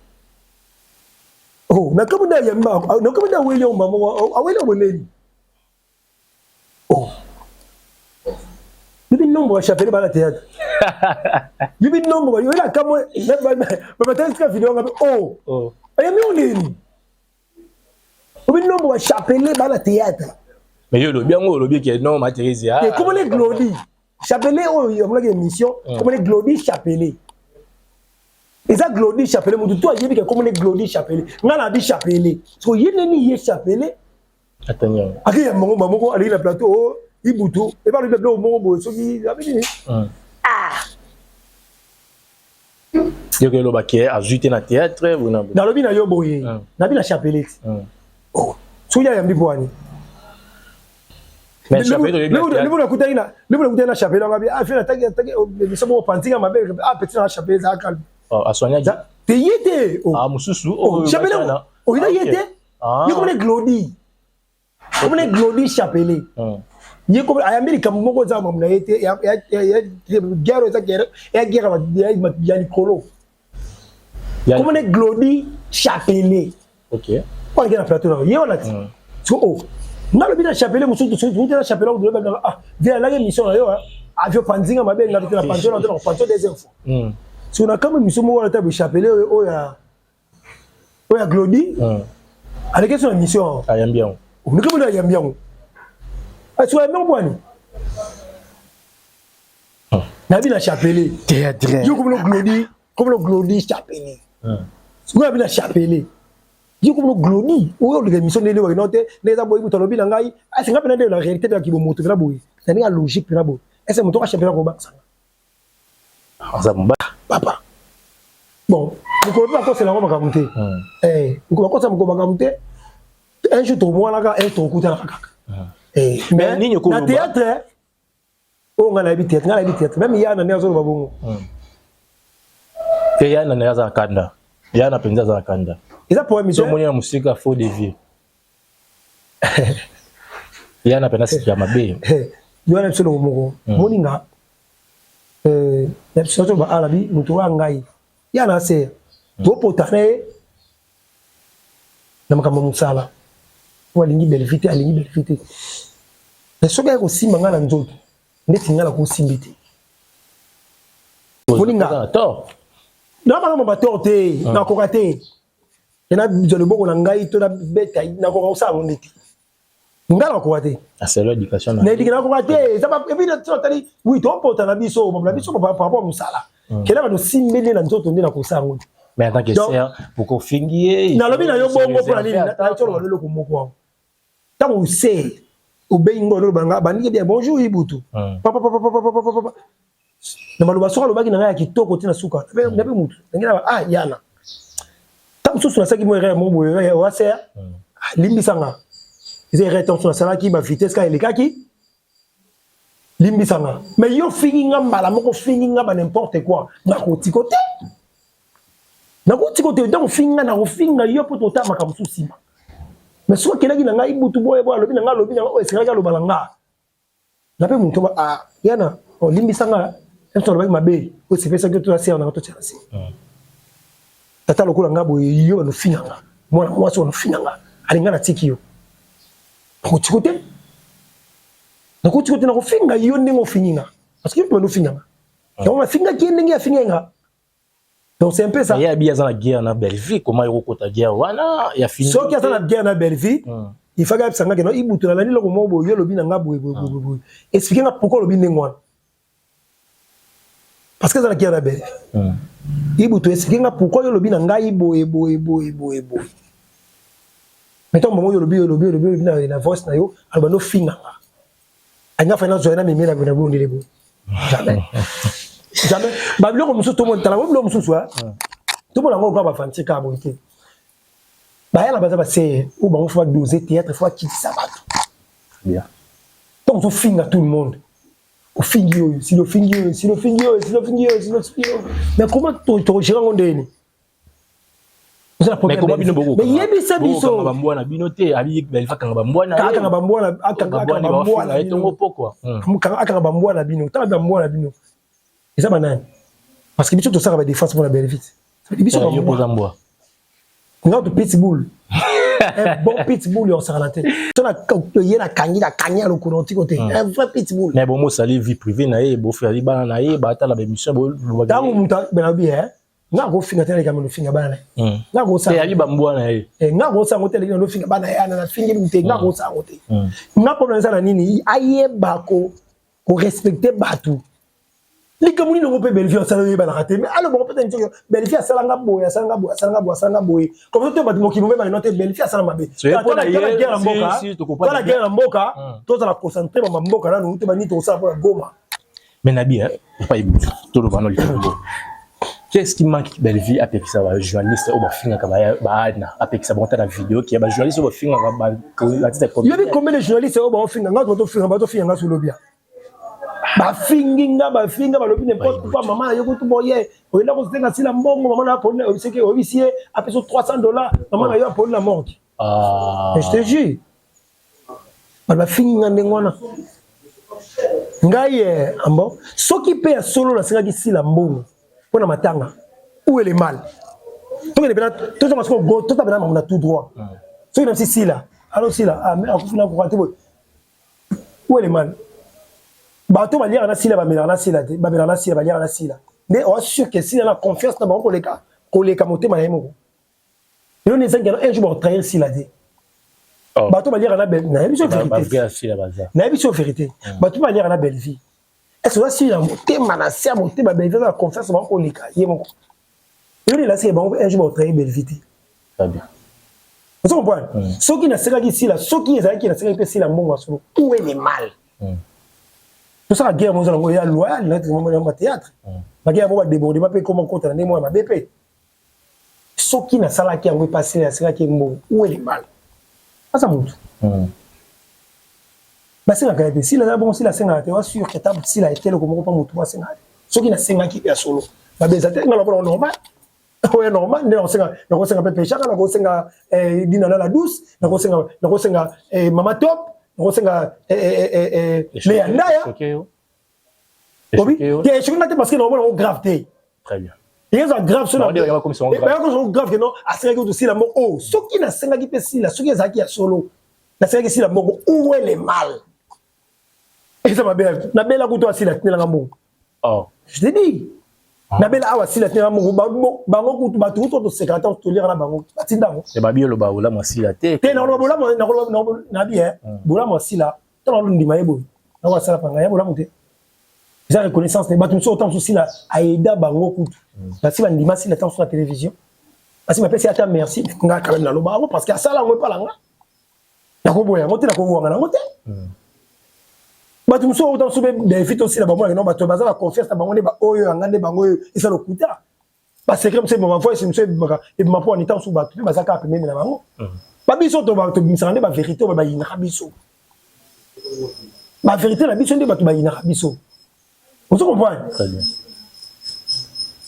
Oh, nakomi nde yamba, nakomi nde aweli yango mama, aweli yango nini? Oh. Bibi Nombre ya chapelet bana théâtre, yobi nombre yoyela kamwe babatalisika video nga o oh. Oyambi yango ndeni obi nombre ya chapelet bana théâtre. Mais yo olobi yango, olobi ke non, ma Thérésia. Komone Glodi Chapelet oyo amonaki émission, komone Glodi Chapelet, eza Glodi Chapelet. Motu to ayebi ke komone Glodi Chapelet, nga na abi Chapelet siko ye neni ye Chapelet ake ya bango bamoko aleki na plateau o Ibutu ebalobi biloko moko boye soki abi nini. Ah! Yoki eloba ke azwi te na théâtre. Nalobi na yo boye, nabi na chapelet oh, soki ayambi po wani libu nakutaki na libu nakutaki na chapelet yango abi afi nataki ataki émission moko pantinga mabe. Ah, petit na chapelet ezala calme. Aswanyaki te, ye te. Mosusu. Chapelet oyina ye te, ye komona Glodi, komona Glodi Chapelet, ye komi ayambi likambo moko eza mamu na ye te. Guerre eza guerre ya guerre ya likolo. Komona Glodi Chapelet wana na plateau na ye wana ti so o nalobi na chapelet mosusu soki na chapelet oyo, ah, vie alaki émission na yo avio panzinga mabe, nga te na panzo na te na panzo deuxième fois. So na kama émission moko wana ta chapelet oyo oyo ya Glodi aleki so na émission. Ayambi yango. Ndenge moni ayambi yango, so ayambi yango bwani nabi na chapelet théâtre. Yo komona Glodi, komona Glodi Chapelet sikoyo nabi na chapelet, yo komona Glodi oyo oleka émission ndenge wakino te, nde eza boye. Moto alobi na ngai asenga mpena nde na réalité mpe ya kibomoto mpena boye, na ndenge ya logique mpena boye, ese moto aka chapelet akobakisanga. Aza mobali. Papa, bon, mokolo mpe bakosela yango makambo te, mokolo bakosa mokolo makambo te. Un jour tomonaka, un jour tokokutanaka kaka. Mais na théâtre oyo ngai nayebi théâtre, ngai nayebi théâtre même yana nde azoloba bongo. Te, yana na ye aza na kanda, yana mpenza aza na kanda. Eza problème. So omoni na mosika, faut dévier. Yana mpenza siki ya mabe. Yo wana biso eloko moko moninga na biso azoloba alabi moto oyo ngai ya na se topota na ye na makambo ya mosala po alingi Bellevue te, alingi Bellevue te. Mais soki aye kosimba ngai na nzoto ndeti ngai nakosimbi te, moninga nakana bator te, nakoka te. Nazwa loboko na ngai to nabeta, nakoka kosala yango nde te, ngai nakoka te. Na nakoka te. Eza et puis natali, oui, topota na biso na biso par rapport mosala kela bato simbeli na nzoto nde nakosala yango te. Mais en tant que sœur, pourquoi ofingi ye? Nalobi na yo bongo mpona nini? Natoloba eloko moko awa. Ntango ose obengi ngo, oloba nga bandiki bien, bonjour Ibutu, papapapapapapapa, na maloba soki alobaki na ngai ya kitoko te na suka nape mutu ndenge na ah yana ntango mosusu nasalaki mo erreur moko boye, waseya limbisanga, eza erreur ntango mosusu nasalaki ba vitesse kaka elekaki, limbisanga. Mais yo fingi nga mbala moko, fingi nga ba n'importe quoi, nakotiko te, nakotiko te. Donc finga, nakofinga yo mpo totala makambo mosusu nsima. Mais soki akelaki na ngai butu boye boye, alobi na ngai, alobi na ngai oyo esengelaki aloba na nga na mpe moto ah yana olimbisa nga moto alobaki mabe oyo sepesaki to asere nanga totia na se tata lokola nga boye, yo banofinga nga mwana mwasi, banofinga nga alinga natiki yo, nakotiko te, nakotiko te, nakofinga yo ndenge ofingi nga, parce que yo mpe banofinga nga yango nafingaki ye ndenge afingi nga. Donc c'est un peu ça. Ye abi aza na guerre na Bellevue, comment ekokota guerre wana ya fini? Soki aza na guerre na Bellevue, il faut ayebisa nga ke no Ibutu, nalandi eloko moko boye, yo olobi na nga boye boye boye boye, explique nga pourquoi olobi ndenge wana, parce que aza na guerre na Bellevue. Ibutu, explique nga pourquoi yo olobi na ngai boye boye boye boye boye. Mais ntango bango yo olobi, olobi, olobi, olobi na voice na yo, aloba nofinga nga, alinga fai nazwa ye na mimi na bondele boye, jamais, jamais. Babiloko mosusu tomona, tala biloko mosusu tomona yango lokola bafanti kaka boye te. Bayala baza baseye oyo bango faut badose théâtre, faut bakitisa bato. Ntango ozofinga tout le monde, ofingi oyo, sili ofingi oyo, sili ofingi oyo, sili ofingi oyo, sili ofingi oyo, mais comment tokogérer yango ndeni? Mais comment bino boko yebisa biso? Bambwa na bino te, abi akanga bambwa na akanga bambwa na akanga bambwa na tongo pokwa. Akanga bambwa na bino, tala bambwa na bino eza banani? Parce que biso tosalaka badéfense mpona Bellevue. Biso bambwa nga to pitbull. Un bon pitbull ya kosakana te. So ye nakangi nakangi ya lokolo otiko te. Un vrai pitbull. Mais bon mosali vie privée na ye, bofali bana na ye, batala ba émission bo. Tango mutu bena bi eh. Nga kofinga te aleka melo finga bana na ye. Nga kosala. Te ali bambwa na ye. Eh nga kosala ngo te aleka melo finga bana ye ana na fingi te nga kosala ngo te. Nga problème eza na nini ayeba ko ko respecter bato. Likambo nini yango mpe Bellevue asala oyebanaka te, mais alobaka mpe te soki Bellevue asalanga boye, asalanga boye, asalanga boye, asalanga boye, comme ça te bato mokili mobebaka no te Bellevue asala mabe. Tala guerre na mboka, tala guerre na mboka, tozala concentré bama mboka nanu te banini tokosala mpona Goma. Mais nabi epa Ibutu toloba no likambo, qu'est-ce qui manque? Bellevue apekisa ba journaliste oyo bafingaka baana, apekisa bango ta na video ki ba journaliste oyo bafingaka ba. Yobi combien de journaliste oyo baofinga nga? Tofinga, batofinga nga solobia, bafingi nga, bafinga, balobi n'importe quoi. Mama na yo kutu boye oyenda kosenga sila mbongo, mama na apoli, oyebisaki, oyebisi ye apesa 300 $, mama na yo apoli na morgue. Mais je te jure, bato bafingi nga ndenge wana. Ngai ambo soki mpe ya solo nasengaki sila mbongo mpo na matanga, où est le mal? Tokende pena, tozonga siko, tota pena makambo na tout droit. Soki nabisi sila alo sila akufi na koka te boye, où est le mal? Bato baliaka na sila, bamelaka na sila te, bamelaka na sila, baliaka na sila nde oa sûr que sila na confiance na bango koleka motema na ye moko. Lelo ezangi un jour bakotrahir sila te. Bato baliaka na, nayebi so vérité, nayebi so vérité, bato baliaka na Bellevue, est ce oza sila motema na se ya motema Bellevue aza na confiance bango koleka ye moko? Lelo elasiki bango un jour bakotrahir Bellevue te. Ozo comprendre? Soki nasekaki sila, soki ezalaki nasekaki mpe sila mbongo ya solo, où est le mal? Tosala guerre moza nango ya loyal na théâtre, baguerre yango badébordement mpe ekoma kota na ndenge moko ya mabe. Mpe soki nasalaki yango epasi, nasekaki mbongo, où est le mal? Aza motu basengaka ye te. Sila aza bongo, sila asengaka te, wa sûr que ta sila eteloko moko mpa motu asengaka te. Soki nasengaki ya solo, mabe eza te. Nga lokola normal, oyo normal nde nakosenga, nakosenga mpe peshaka, nakosenga dina na la douce, nakosenga mama top, nakosenga leya ndaya obi te. Echoquer nga te parce que nakomona yango grave te. Très bien. Eza grave so grave que non, asengaki kutu sila moko. Oh, soki nasengaki mpe sila, soki ezalaki ya solo nasengaki sila moko, où est le mal? Eza mabe? Nabela kutu asila tinelanga mbongo. Oh. Je te dis, nabela awa, sila tinelanga mbongo. Bango kutu bato kutu tosekaka ta toliaka na bango, batinda yango. Babi oloba bolamu asila te. Te, nakoloba bolamu nabi bolamu asila ntango alondima ye boye, nako asala panga ya bolamu te, eza reconnaissance te. Bato mosusu ota mosusu sila aida bango kutu basi bandima sila ntango mosusu na télévision, basi bapesi ata merci. Nga quand même naloba yango parce que asala yango epala nga, nakoboya yango te, nakowanga nango te. Bato mosusu ota mosusu befi tosila bamonaka no bato baza na confiance na bango nde baoyo yanga nde bango oyo eza lokuta. Basecret mosusu ebima, bavoice mosusu ebimaka, ebima mpo anita mosusu bato mpe baza kaka pembeni na bango. Babiso tobimisaka nde bavérité oyo bayinaka biso, bavérité na biso nde bato bayinaka biso. Ozo comprendre?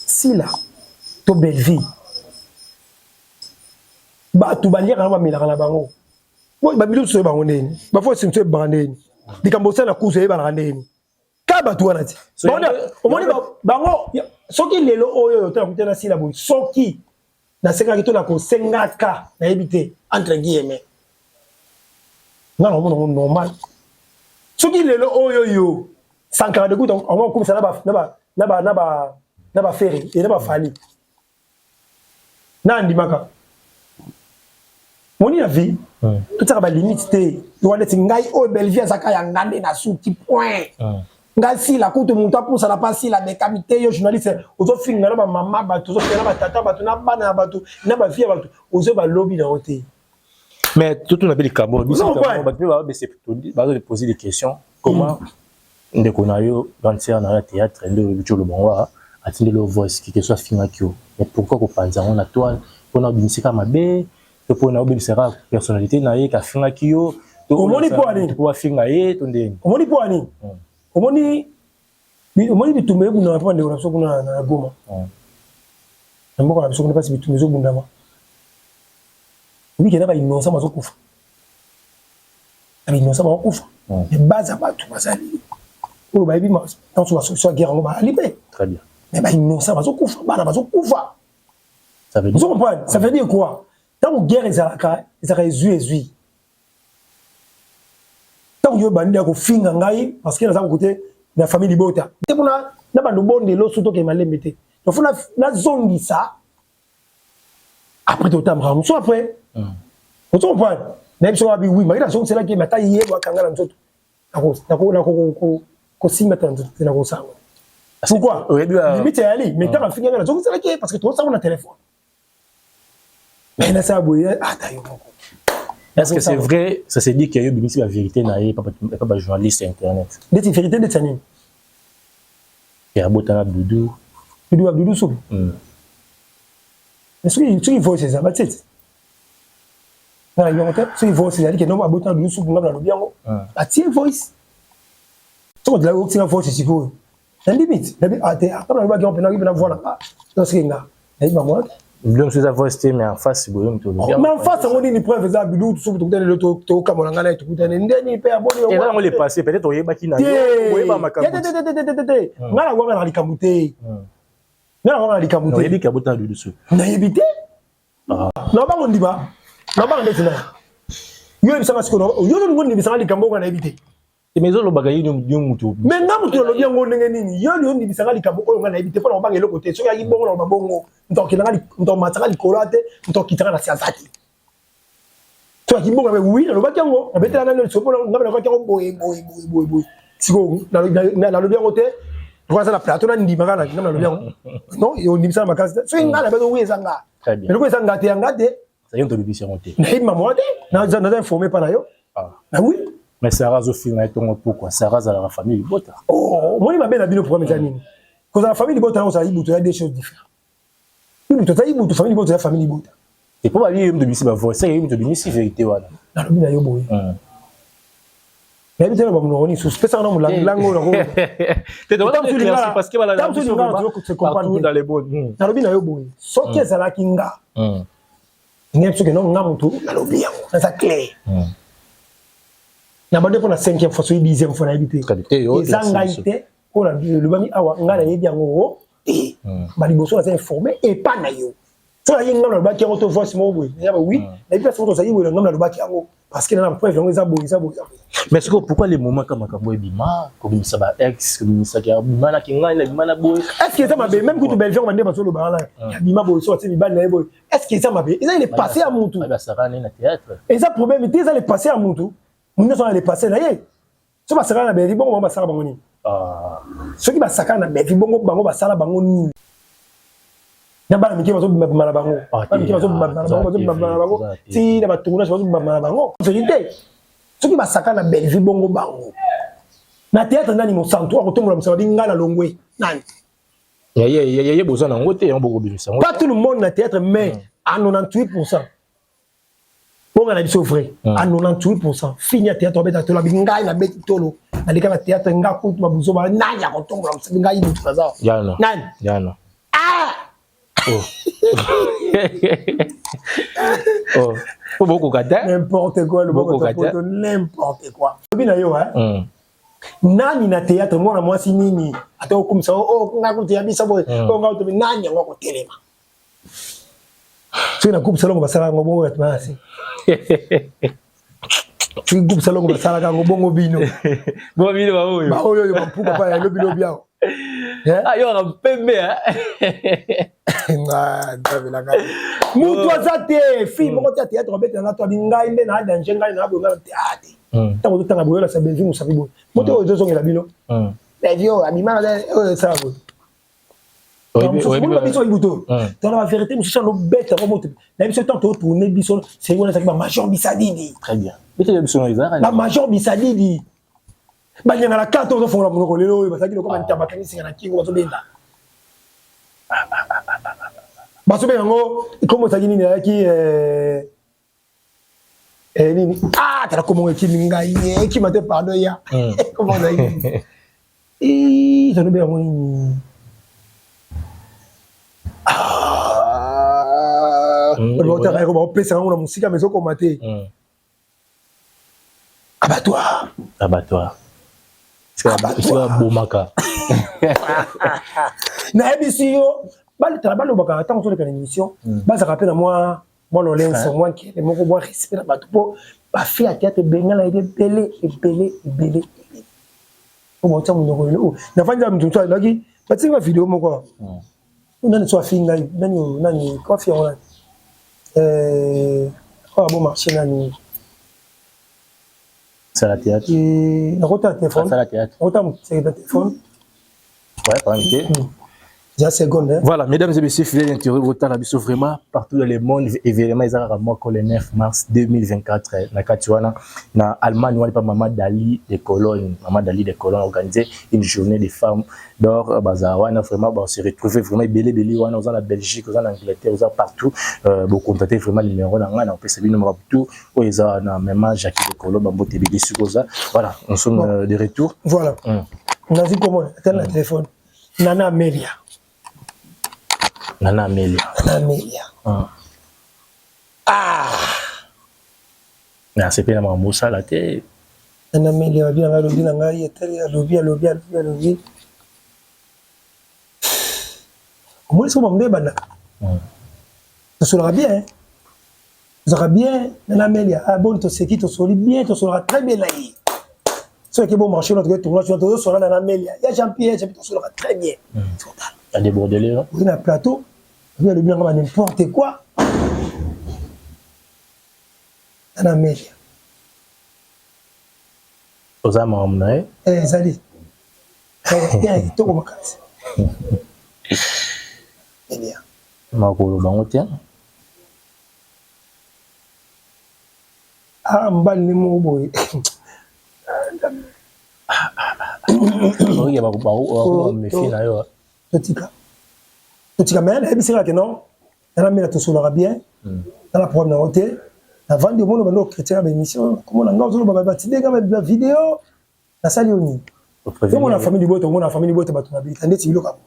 Sila to Bellevue, bato baliaka na bamelaka na bango, babilo mosusu oyebango ndeni, bavoice mosusu ebimaka ndeni, likambo osala na kuzu eyebanaka ndeni, ka bato wana ti omoni bango. Soki lelo oyo to nakuta na sila boye, soki nasengaki to nakosengaka, nayebi te, entre guillemets, nga nakomona ngo normal. Soki lelo oyo yo Sankara de kuta ango akomisa na baFerre e na baFally, na andimaka moni na vie totiaka balimite te. Toka neti ngai oyo Bellevue azaka ya nga nde nasuki point. Ngai sila kutu moto apusana mpa sila mekami te. Yo journaliste ozofinga na bamama bato, ozofinga na batata bato, na bana ya bato, na bavie ya bato, ozo balobi na yo te. Mais totuna mpe likambo, biso bato mpe bazoposer des questions: comment ndeko na yo, grande sœur na yo ya théâtre, nde olobi ti oloba ngo, atindeli yo voice kike so afingaki yo? Mais pourquoi kopanza yango na toile? Mpona obimisi kaka mabe to mpona obebisa kaka personnalité na ye kafingaki yo? Omoni mpo anini? Po afinga ye to ndeni? Omoni mpo anini? Omoni bitumba ebundama mpo bandeko na biso kuna na Goma, na mboka na biso kuna, mpasi bitumba ezobundama, obike na bainnocent bazokufa, na bainnocent bakokufa. Mais base ya bato bazali oyo bayebi ntanso basolution ya guerre yango bazali mpe, mais bainnocent bazokufa, bana bazokufa. Ozo comprendre? Ça veut dire quoi? Ntango guerre ezalaka Ezalaka ezwi ezwi. Ntango yo bandi ya kofinga ngai parce que naza kokote na famille libota te mpona na bando bondelo soki tokende malembe te, donc fo nazongisa après totambaka mosusu après. Ozo comprendre? Nayebi soki abi oui maki nazongiselaki ye, mais ata ye akanga na nzoto, kosimba te na nzoto te, nakosanga. Pourquoi? Limite eyali, mais ntango afingi ngai, nazongiselaki ye parce que tozosango na telefone, mais nasala boye ata yo moko. Est-ce que c'est vrai, ça s'est dit qu'il y a eu la vérité na ye, pas ba journaliste internet? Ndeti vérité ndeti ya nini? Ya abotana Dudu. Dudu ya Dudu soki. Mais soki voice eza batie ti nga nayebi yango te. Soki voice ezali ke no abotana Dudu supu, nga nalobi yango, batie voice. Soki odelaki otinga voice sikoyo na limite nabi ate ata nalobaki yango mpena mpena voix na nga, donc soki nga nayebi bango te. Biloko mosusu eza voice te, mais en face boye moto olobi. Mais en face yango nini? Preuve eza biluku soki tokutani lelo, tokamola ngai naye, tokutani nde nini mpe aboni? Eza yango le passé, peut-être oyebaki na yo, oyeba makambo. Te, ngai nawanga na likambo te, ngai nawanga na likambo te. Oyebi ke abotana Dudu Supu? Nayebi te. Na bango ndima na bango ndeti na yo oyebisanga sikoyo, yo olingo ondibisanga likambo oyo ngai nayebi te. Mais ezolobaka ye yo mutu. Mais nga mutu nalobi yango ndenge nini? Yo olingo ondibisanga likambo oyo ngai nayebi te, mpo na kobanga eloko te. Soki ayaki bongo, naloba bongo, moto akendanga, moto akomatisanga likolo te, moto akitanga na si aza te. Soki ayaki bongo, oui, nalobaki yango, nabetela nani lisolo mpo ngai nalobaki yango boye boye boye boye boye. Sikoyo nalobi yango te, aza na plateau, nandima kaka nga nalobi yango. Non, ondimisaka makasi te. Soki ngai nabeto, oui, eza nga, mais loko eza nga te, ya nga te. Yo moto olobisi yango te. Nayebi mama te, naza informé mpa na yo. Ah oui. Mais Sarah azofinga ye ntongo pokwa. Sarah azalaka famille libota. Omoni mabe na bino? Programme eza nini? Kozala famille libota na kozala ibutu ya deux choses différentes. Ibutu aza ibutu, famille libota ya famille libota. Et po babi ye moto obimisi bavoice, ye moto obimisi vérité wana. Nalobi na yo boye, nayebi te na bamonoko nini susu pesaka na molangi lango. Nalobi na yo boye, soki ezalaki nga ngai, soki no nga motu nalobi yango, naza clair na bande mpo na cinquième fois, soki 10e fois, nayebi te, eza ngai te oyo elobami awa. Ngai nayebi yango te, baliboso naza informé epa na yo. Soki ayi ngai nalobaki yango to voice moko boye, nayeba oui, nayebi place moko tozali boye, ngai nalobaki yango parce que na preuve yango eza boye, eza boye, eza boye. Mais sikoyo pourquoi le moment ka makambo ebima, kobimisa ba ex, kobimisaki abimanaki ngai na bima na boye? Est ce que eza mabe? Même kutu Belgique bande bazoloba wana abima boye, so atie mibali na ye boye, est ce que eza mabe? Eza le passé ya mutu. Basakana na théâtre. Eza problème te, eza le passé ya mutu. Mutu nyonso na le passé na ye. So basakana na Belgique bongo, bango basala bango nini? Soki basakana na Belgique bongo, bango basala bango nini? Na bana mike bazobimabima na bango, bana mike bazobimabima na bango, bazobimabima na bango ti na batournage, bazobimabima na bango. Vérité, soki basakana na Bellevue bongo, bango na théâtre nani mosantu akotombola mosala bi ngai na longwe nani? Ye boza nango te, yango bokobimisa yango. Pas tout le monde na théâtre, mais à 98, bonga na biso vrai, à 98, fini ya théâtre abeta tolo abi ngai nabeti tolo, naleka na théâtre, nga kutu babuzoba nani akotombola mosala ngai mutu naza nani? Yana. Ah! Oh. Oh. Po bokoka te. N'importe quoi, loboko poto, n'importe quoi. Lobi na yo, hein? Nani na théâtre, mwana mwasi nini ata okumisa o nga kutu ya biso boye, o nga kutu nani yango akotelema? Soki na groupe salongo basalaka yango bongo, bato basi, soki groupe salongo basalaka yango bongo, bino bongo bino baoyo baoyo oyo bampuka pa ya lobi lobi awa. Ayo pembe. Mutu aza te, fille moko te ya théâtre abetelanga to abi ngai nde na danger, ngai na boye, ngai te a te. Ntango ozotanga boye, olasa Belvi mosapi boye, moto oyo ezozongela bino, Belvi oyo abimaka oyo esala boye biso ibuto tona ba vérité mosusu alobeta ngo moto na biso. Ntango totourne biso seri wana, ezalaki bamajor bisadidi, bamajor bisadidi banyangala kaka ozofongola monoko. Lelo oyo bazalaki lokola bantaba bakangi singa na kingo, bazobenda, bazobenga yango kombo ezalaki nini? Ayaki nini? Ah, tala komongo ekimi ngai, ekima te, pardon ya kombo ezalaki nini? Tolobi yango nini? Otaka yako baopesa yango na mosika, ma ezokoma te. Abattoir. Abattoir, esika babomaka. Nayebisi yo, baletala balobaka ntango toleka na émission, bazalaka mpe na mwa. Mwa lolenso, mwa nkele moko, mwa respect na bato mpo bafi ya théâtre ebele na yebi ebele ebele ebele ebele. Po baotia monoko lelo oyo. Nafandi ya moto mosusu alobaki batiki ba video moko awa. Nani so afingi ngai nani nani ko afi yango nani? Euh oyo abo marché nani? Sala théâtre. Nakota téléphone. Sala théâtre. Nakota téléphone. Ouais, quand même te. Déjà seconde. Hein? Voilà, mesdames et messieurs, fidèles internautes, botala biso vraiment partout dans le monde, événement ezalaka moko le 9 mars 2024 na kati wana na Allemagne wana pa Mama Dali de Cologne, Mama Dali de Cologne organisé une journée des femmes d'or bazala wana vraiment ba se retrouver vraiment ebele ebele wana oza na Belgique, oza na Angleterre, oza partout euh, bo contacter vraiment numéro na ngai na opesa bino makambo tout oyo eza na mama Jackie de Cologne bambote ebele sikoyo oza voilà, nous sommes bon. de retour. Voilà. Nazi komona tala na téléphone. Nana Amelia. Nana Amelia. Nana Amelia. Ah. ah. Na sepela makambo osala te. Nana Amelia alobi na ngai alobi na ngai etali alobi alobi alobi alobi. Omoni soki makambo ebandaka. Tosolaka bien. Tozalaka bien Nana Amelia. Ah bon toseki tosoli bien tosolaka très bien na ye. Soki bo marché na toke tournage na tozosola na Amelia. Ya Jean Pierre, Jean tosolaka très bien. Total. A débordé là. Oui na plateau. Oui alobi na nga n'importe quoi. Nana Amelia. Oza makambo na ye? Eh ezali. Eh kitoko makasi. Amelia. Makolo bango te. Ah mobali nde moko boye. Oyo bakomefi na yo. Totika. Totika mais nayebisi kaka ke non. Nana mela tosolaka bien. Nana problème na yo te. Navandi omona bando chrétien na ba émission komona nga ozoloba batide nga ba vidéo nasali yo nini? Omona famille libota omona famille libota bato na bilita ndeti biloko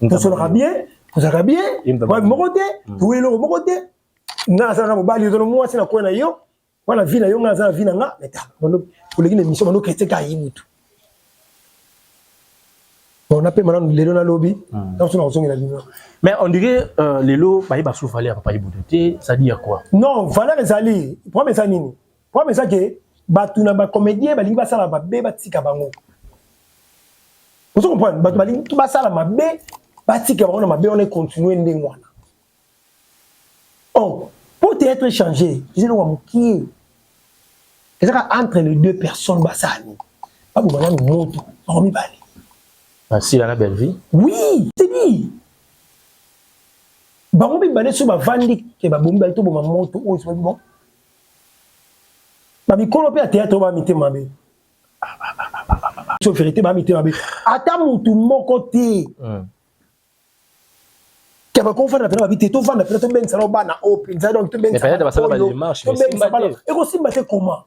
tosolaka bien tozalaka bien moko te toyeli eloko moko te nga naza na mobali oza na mwasi na koya na yo wana vie na yo nga naza na vie na nga mais tala oleki na émission bando chrétien kaka ye mutu bon napema nanu lelo nalobi naso na kozongela bino. Mais on dirait euh, lelo bayeba sous valeur papa Ibutu te, ça dit à quoi? Non, valeur ezali. Problème eza nini? Problème eza ke bato na ba comédien balingi basala mabe batika bango. Ozo comprendre? Bato balingi basala mabe batika bango na mabe wana continuer ndenge wana. Oh, pour théâtre changer, eza eloko ya mokie. Ezaka entre les deux personnes basala nini? Baboma nanu moto bango mibale. Basila na Bellevue? Oui, c'est dit. Bango mibale soki bavandi ke babomi bali toboma moto oyo soki bon. Ba mikolo pe ya théâtre ba mitema mabe. So vérité ba mitema mabe. Ata mutu moko te. Ke bakofanda pena babi te tovanda pena tobengisa nao bana oyo mpenza donc tobengisa bana ekosimba te comment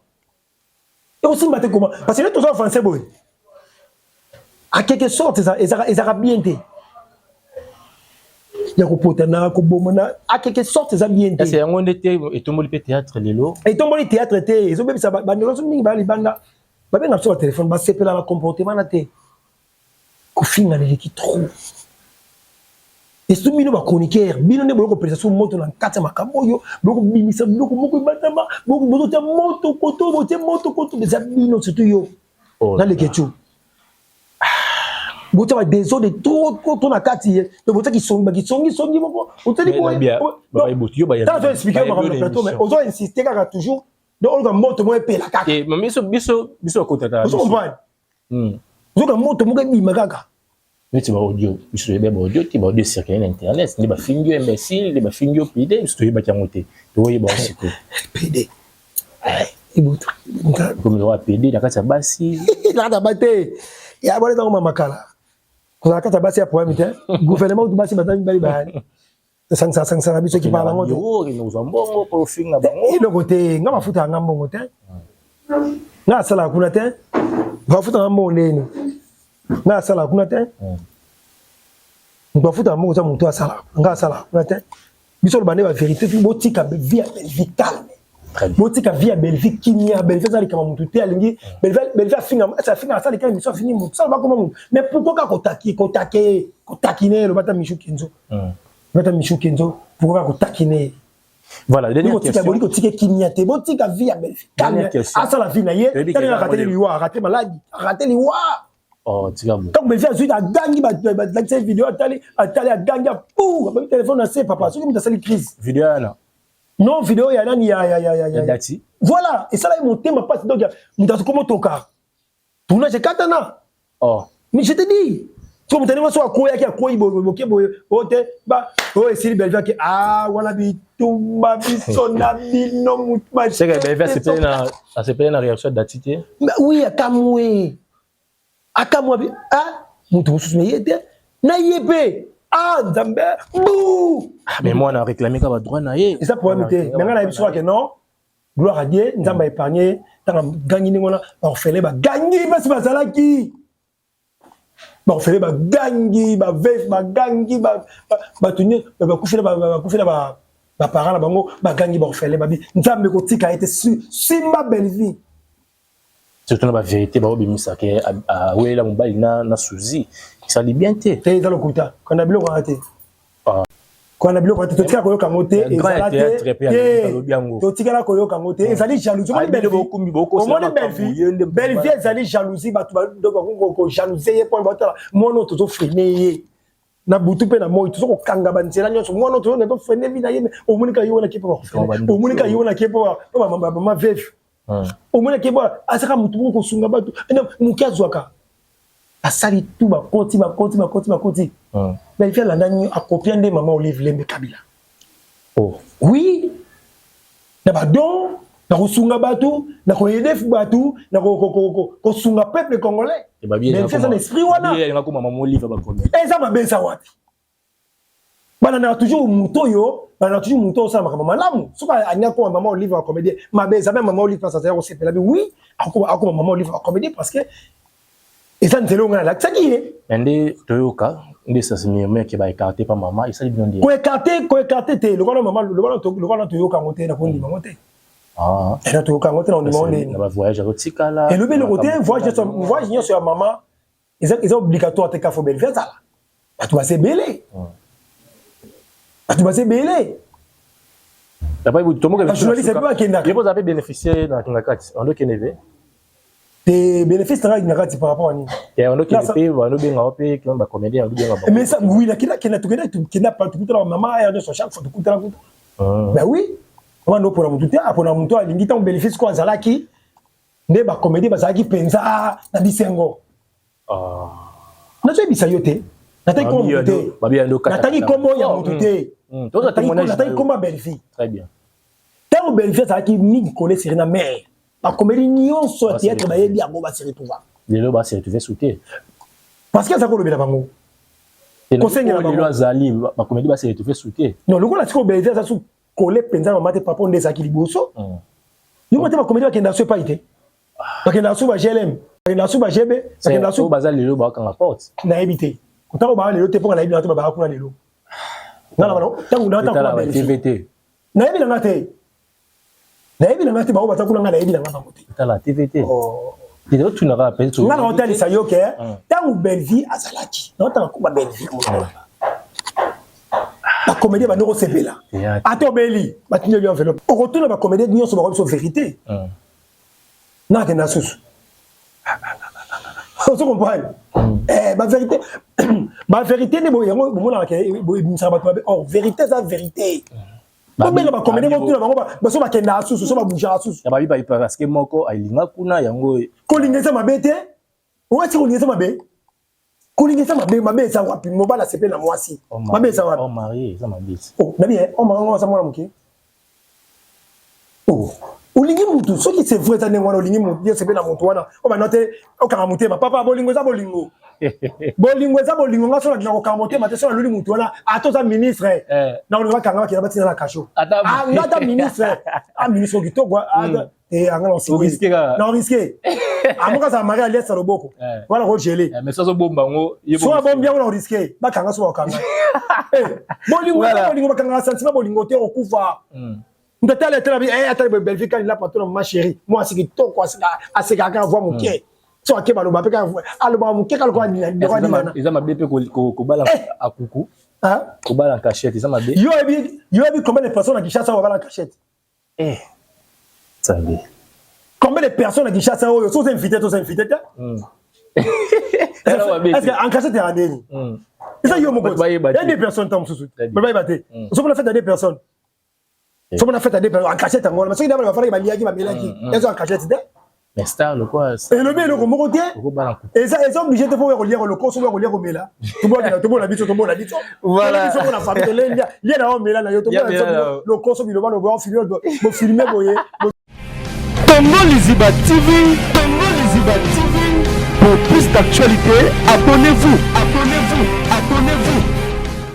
ekosimba te comment parce que nde toza français boye en quelque sorte ezalaka bien te ya kopotana kobomana en quelque sorte eza bien te. Yango nde te etomboli mpe théâtre lelo etomboli théâtre te ezobebisa bandeko nyonso mingi baya libanda babenga biso ba telefone basepela ba comportement na te. Kofinga eleki trop. Et surtout bino ba chroniqueur, bino nde boyoko pelisa so moto na kati ya makambo oyo, boyoko bimisa biloko moko ebatama, boyoko bozotia moto koto, botie moto koto, eza bino surtout yo. Oh na leketchou. Botia ba désordre trop trop trop na kati ye. Donc botia kisongi ba kisongi songi moko, otali boye. Ba Tant expliquer makambo na plateau mais ozo insister kaka toujours. Donc oluka moto moko epela kaka. Eh, mais biso biso biso akotaka. Ozo comprendre? Ozoka moto moko ebima kaka. Neti ba audio, biso toyebi ba audio te, ba audio circule na internet, nde bafingi yo imbécile, nde bafingi yo PD, biso toyebaki yango te. Toyeba yango sikoyo. PD. Ibutu. Komi lokola PD na kati ya basi. Na kati ya basi te. Ya bwana ntango mamakala. Kozala kati ya basi ya problème te. Gouvernement kutu basi baza mibali bayani. Tosangisa sangisa na biso ekipaka bango te. Ozwa mbongo po ofinga bango. Eloko te, nga mafuta nga mbongo te. Nga asalaka kuna te. Bafuta nga mbongo ndeni. Nga asalaka kuna te. Moto afuta mbongo eza moto asalaka. Nga asalaka kuna te. Biso loba nde ba vérité, botika vie ya Bellevue calme. Botika vie ya Bellevue kimia. Bellevue aza likama motu te alingi. Bellevue afinga, afinga asali kaka émission afingi motu. Sala bakoma motu. Mais pourquoi kaka kotaki, kotake, kotakine loba ta Michou Kenzo. Loba ta Michou Kenzo, pourquoi kaka kotakine? Voilà, dernière question. Bolingo tika kimia te, botika vie ya Bellevue. Dernière question. Asala vie na ye, tali na raté liwa, raté maladie, raté liwa. Oh, tika bo. Tant Bellevue azui agangi ba lakisa vidéo atali, atali agangi pou, ba téléphone na se papa, soki mutu asali crise. Vidéo yana. Non, vidéo ya nani ya ya ya ya ya. Dati. Voilà, et ça là motema passe donc mutu akomo toka. Tournage ekatana. Oh. Mais je te dis, so moto ndenge so akweyaki akweyi boke boye oyo te ba oyo esili Bellevue ake ah wana bitumba biso na bino motu Bellevue asepeli na réaction ya Dati te. Oui, akamwe akamwe bi ah moto mosusu na ye te na ye mpe ah nzambe bu. Ah, mais mwana réclamer ka ba droit na ye. Eza problème te mais ngai nayebi soki ake non. Gloire à Dieu, Nzambe a épargné, tanga gangi ndenge wana, ba orphelin ba gangi basi bazalaki. Ba orphelin ba gangi, ba veuve ba gangi, ba bato nyonso ba bakufela ba bakufela ba ba parents na bango ba gangi ba orphelin babi Nzambe kotika ye te simba Bellevue. Surtout na ba vérité ba obimisa ke awelela mobali na na Suzy esali bien te. Te eza lokuta, kanda biloko wana te. Ah. Kanda biloko wana te, totikala koyoka yango te, ezala te. Te, totikala koyoka yango te, ezali jalousie. Omoni Bellevue, omoni Bellevue, Bellevue ezali jalousie, bato ba donc ko jalouser ye po batala mwana oyo tozo freiner ye. Na butu pe na moi tozo kokanga ba nzela nyonso, mwana oyo tozo to freiner vie na ye, omoni ka ye wana ke po ba omoni ka ye wana ke po ba mama veuve. Omoni ke bo asaka mutu moko kosunga bato, moke azwaka. Asali tout bakoti bakoti bakoti bakoti. Bellevue alanda nini akopia nde mama Olive Lembe Kabila. Oh. Oui. Na ba don, na kosunga bato, na koyede bato, na kosunga peuple congolais. Bellevue eza na esprit wana. Eza mabe eza wapi? Balandaka toujours moto oyo, balandaka toujours moto oyo osala makambo malamu. Soki alingi akoma mama Olive ya comédien, mabe eza meme mama Olive place azali kosepela bi oui, akoma akoma mama Olive ya comédien parce que eza nzela oyo ngai nalakisaki ye. Mais nde toyoka nde ça se murmure que ba écarter pa mama esali bino nde. Ko écarter, ko écarter te, lokola mama lokola lokola toyoka yango te na kondima yango te. Ah. Ena toyoka yango te na kondima yango nde. Na ba voyage azotikala. Elobi eloko te, voyage voyage nyonso ya mama eza eza obligatoire te kafo Bellevue azala bato baza ebele bato baza ebele bajournaliste mpe bakendaka ye oza mpe bénéficier na kinga kati ondo kende mpe te bénéfice na ngai kinga kati par rapport à nini te ondo kende mpe bando benga yo mpe kino bacomédien bando benga bango mais ça oui nakenda kenda tokenda tokenda pa tokutana mama ya nyonso chaque fois tokutana kuta ben oui wana opona motu te apona motu alingi ntango bénéfice ko azalaki nde ba comédie bazalaki penza na bisengo. Ah. Nazoyebisa yo te. Natangi kombo motu te. Natangi kombo ya motu hmm. te. Hmm. Natangi kombo ya Bellevue. Très bien. Ntango Bellevue azalaki mingi kole seri na mère, bakomeli nyonso ya théâtre bayebi yango ba se retrouva. Lelo ba se retrouver sous te. Parce que aza kolobela bango. Kosengela bango. Lelo azali bakomedi ba se retrouver sous te. Non, lokola sikoyo Bellevue aza sous kole penza mama te papa nde ezalaki liboso mm. yo mate bakomedi bakenda so epai te bakenda so ba glm bakenda so ba gb bakenda so baza lelo bakanga porte nayebi te ntango baa lelo te mpo nayebi na te babaka kuna lelo ntango nayebi na nga te nayebi na nga te bango baza kuna nga nayebi na nga bango te tala tvt oh. nga na otalisa yo ke ntango Bellevue azalaki naotanga kuba Bellevue bacomédien bandi kosepela ata obeli batindeli yo enveloppe okotuna bacomédien nyonso bakobi biso vérité nakenda susu ozo comprendre eh, ba vérité ba vérité nde yango bomonaka ebimisaka bato mabe or vérité eza vérité bobenga bacomédien botuna bango baso bakendaka susu so babougeaka susu babi parce que moko alinga kuna yango kolinga eza mabe te owati kolinga eza mabe kolinga eza mabe mabe eza wapi mobali asepeli na mwasi mabe eza wapi marié eza mabe oh nabi eh oh maman aza mwana moke oh olingi mutu soki c'est vrai eza ndenge wana olingi mutu yo sepeli na mutu wana obanda te okanga motema papa bolingo eza bolingo bolingo eza bolingo nga so na kokanga motema te so naluli mutu wana ata oza ministre eh. na olinga bakanga bakenda batina na kasho ah, nga ata ministre a ah, ministre kitoko ah, te anga na risque amoka azala mari alias na loboko eh. wana kogele eh, so abombi yango na risque bakanga so bakanga bolingo bolingo bakangaka sentiment bolingo te okufa hmm. moto atala atala bi eh atala Bellevue kani la patron ma chérie mwasi kitoko asekaka kaka voi moke hmm. so ake baloba mpe kaka alobaka moke kaka lokola eza mabe mpe kobala akuku. Kobala en cachette eza mabe? Yo oyebi, yo oyebi combien de personnes na Kinshasa oyo babala en cachette? Eh. Nzambe. Combien de personnes na Kinshasa oyo soki oza invité to oza invité te? Est-ce que en cachette ya ndeni? Eza yo moko. Ya deux personnes ntango mosusu. Bayeba te. Ozomona fête ya deux personnes. Soki na fête ya deux personnes en cachette yango wana. Soki dabala bafandaki baliaki bamelaki. Eza en cachette te. Mais star lokola elobi eloko moko te. Eza eza obligé te po ya kolia lokoso ya kolia komela. Tobola tobola biso tobola biso. Voilà. Biso na famille tolendia. Lia na omela na yo tobola biso lokoso biloba lobo en filmer bo filmer boye. Congo Liziba TV, Congo Liziba TV. Pour plus d'actualités, abonnez-vous, abonnez-vous.